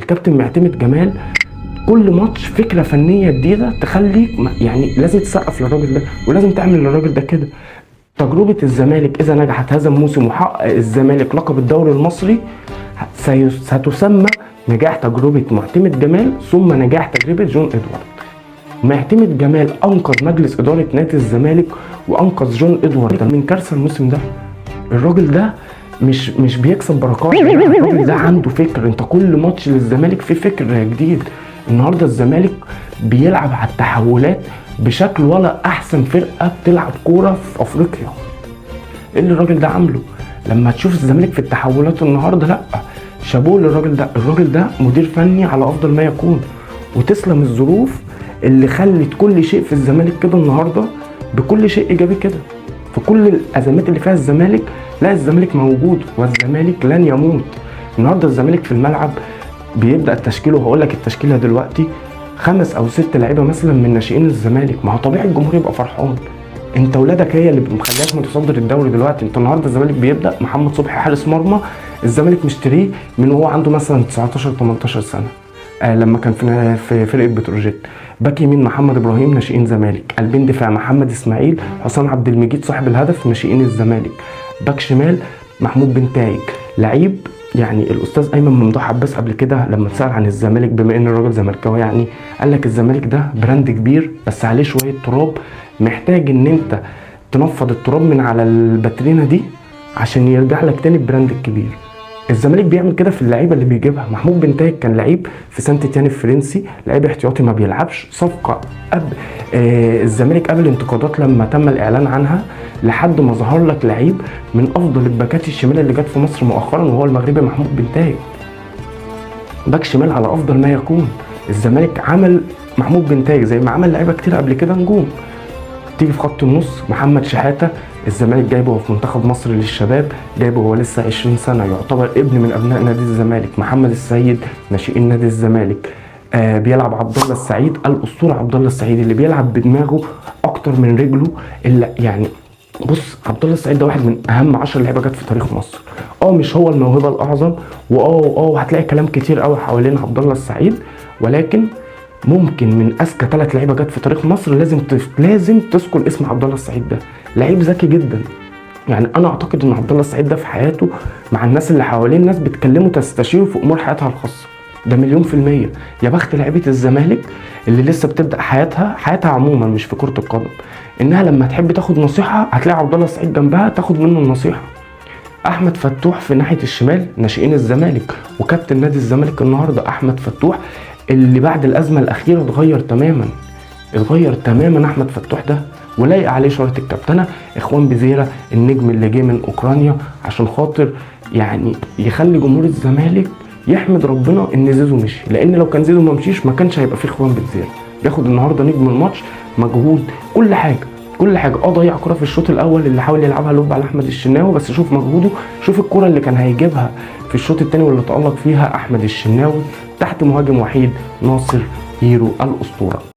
الكابتن معتمد جمال كل ماتش فكرة فنية جديدة تخليك يعني لازم تسقف للراجل ده ولازم تعمل للراجل ده كده. تجربه الزمالك اذا نجحت هذا الموسم وحقق الزمالك لقب الدوري المصري ستسمى نجاح تجربه معتمد جمال ثم نجاح تجربه جون ادوارد. معتمد جمال انقذ مجلس ادارة نادي الزمالك وانقذ جون ادوارد من كارثة الموسم ده. الراجل ده مش بيكسب بركات، الراجل ده عنده فكر. انت كل ماتش للزمالك فيه فكر جديد. النهارده الزمالك بيلعب على التحولات بشكل ولا احسن فرقه بتلعب كورة في افريقيا. ايه اللي الراجل ده عامله؟ لما تشوف الزمالك في التحولات النهارده، لا شابوه للراجل ده. الراجل ده مدير فني على افضل ما يكون، وتسلم الظروف اللي خلت كل شيء في الزمالك كده النهارده بكل شيء ايجابي كده. في كل الازمات اللي فيها الزمالك، لا الزمالك موجود والزمالك لن يموت. النهارده الزمالك في الملعب بيبدا التشكيل، وهقول لك التشكيلة دلوقتي، 5 أو 6 لعيبة مثلا من ناشئين الزمالك. ما هو طبيعي الجمهور يبقى فرحان، انت ولادك هي اللي مخليك متصدر الدوري دلوقتي. انت النهارده الزمالك بيبدا محمد صبحي حارس مرمى، الزمالك مشتريه من وهو عنده مثلا 19 18 سنة، لما كان في فرقه بتروجيت. باك يمين محمد ابراهيم ناشئين زمالك، قلبين دفاع محمد اسماعيل، حسام عبد المجيد صاحب الهدف ناشئين الزمالك، باك شمال محمود بنتايج لعيب. يعني الاستاذ ايمن ممدوح عباس قبل كده لما اتسال عن الزمالك، بما ان الراجل زملكاوي يعني، قال لك الزمالك ده brand كبير بس عليه شوية تراب، محتاج ان انت تنفض التراب من على الباترينا دي عشان يرجع لك تاني ال brand الكبير. الزمالك بيعمل كده في اللعيبة اللي بيجيبها. محمود بنتايج كان لعيب في سانت تيان الفرنسي، لعيب احتياطي ما بيلعبش، صفقة قبل الزمالك قبل انتقادات لما تم الاعلان عنها، لحد ما ظهر لك لعيب من افضل الباكات الشمال اللي جت في مصر مؤخرا، وهو المغربي محمود بنتايج، باك شمال على افضل ما يكون. الزمالك عمل محمود بنتايج زي ما عمل لعيبة كتير قبل كده نجوم. تيجي في خط النص محمد شحاته، الزمالك جايبه في منتخب مصر للشباب، جايبه هو لسه 20 سنة، يعتبر ابن من ابناء نادي الزمالك. محمد السيد ناشئين نادي الزمالك. بيلعب عبد الله السعيد، الاسطورة عبد الله السعيد اللي بيلعب بدماغه اكتر من رجله. اللي يعني بص، عبد الله السعيد ده واحد من اهم 10 لعيبة جت في تاريخ مصر. مش هو الموهبة الاعظم، وهتلاقي كلام كتير قوي حوالين عبد الله السعيد، ولكن ممكن من اذكى 3 لعيبة جت في تاريخ مصر لازم تذكر اسم عبد الله السعيد. ده لعيب ذكي جدا. يعني انا اعتقد ان عبد الله السعيد ده في حياته مع الناس اللي حواليه، الناس بتكلمه تستشيره في امور حياتها الخاصة، ده 1,000,000%. يا بخت لعيبة الزمالك اللي لسه بتبدا حياتها عموما مش في كره القدم، انها لما تحب تاخد نصيحة هتلاقي عبد الله السعيد جنبها تاخد منه النصيحة. احمد فتوح في ناحية الشمال ناشئين الزمالك وكابتن نادي الزمالك النهارده احمد فتوح، اللي بعد الازمة الاخيرة اتغير تماما، اتغير تماما احمد فتوح ده، ولايق عليه شارة الكابتنه. اخوان بزيره النجم اللي جه من اوكرانيا عشان خاطر يعني يخلي جمهور الزمالك يحمد ربنا ان زيزو مشي، لان لو كان زيزو ما مشيش ما كانش هيبقى فيه اخوان بزيره. بياخد النهارده نجم الماتش، مجهود، كل حاجة، كل حاجة. ضيع كرة في الشوط الاول اللي حاول يلعبها لوب على احمد الشناوي، بس شوف مجهوده، شوف الكرة اللي كان هيجيبها في الشوط الثاني واللي تألق فيها احمد الشناوي تحت مهاجم وحيد ناصر هيرو الاسطورة.